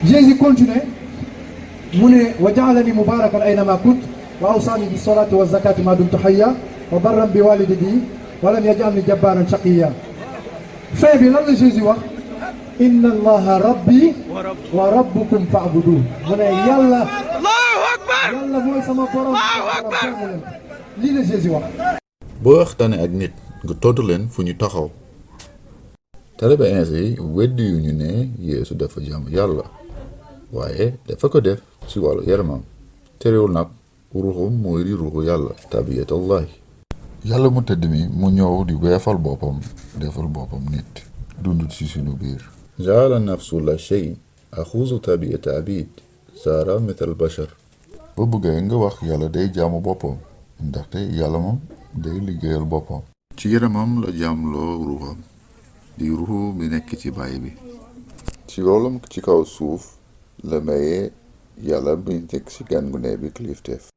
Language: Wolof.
Jésus continue mu ne wa ja'alani mubarakan aynama kunt wa awsani bis salati waz zakati ma dumtu hayya wa barran bi walidati wa lam yaj'alni jabbaran shaqiyya. fin bi lan la Jésus wax inna allaha rabbi wa rabbukum fa'buduun mu ne yàlla yàlla mooy sama borom lii la Jésus wax. boo waxtaanee ak nit nga tontu leen fu ñu taxaw. taalibe yi weddi yu ñu ne Yeesu dafa jaamu yàlla waaye dafa ko def ci wàllu yaramam terewul nag ruuxum mooy di ruuxu yàlla tabiyatullahi yàlla mu tëdd mi mu ñëw di weefal boppam defal boppam nit dund ci sunu biir jaala nafsu la shay axuzu tabiyata abid saara mithal bashar boo bëggee nga wax yàlla day jaamu boppam ndaxte yàlla moom day liggéeyal boppam ci yaramam la jaamloo ruuxam di ruuxu bi nekk ci baay bi ci roolam ci kaw suuf la mayee yàlla bi nekk ci gan gu ne bi kilifteef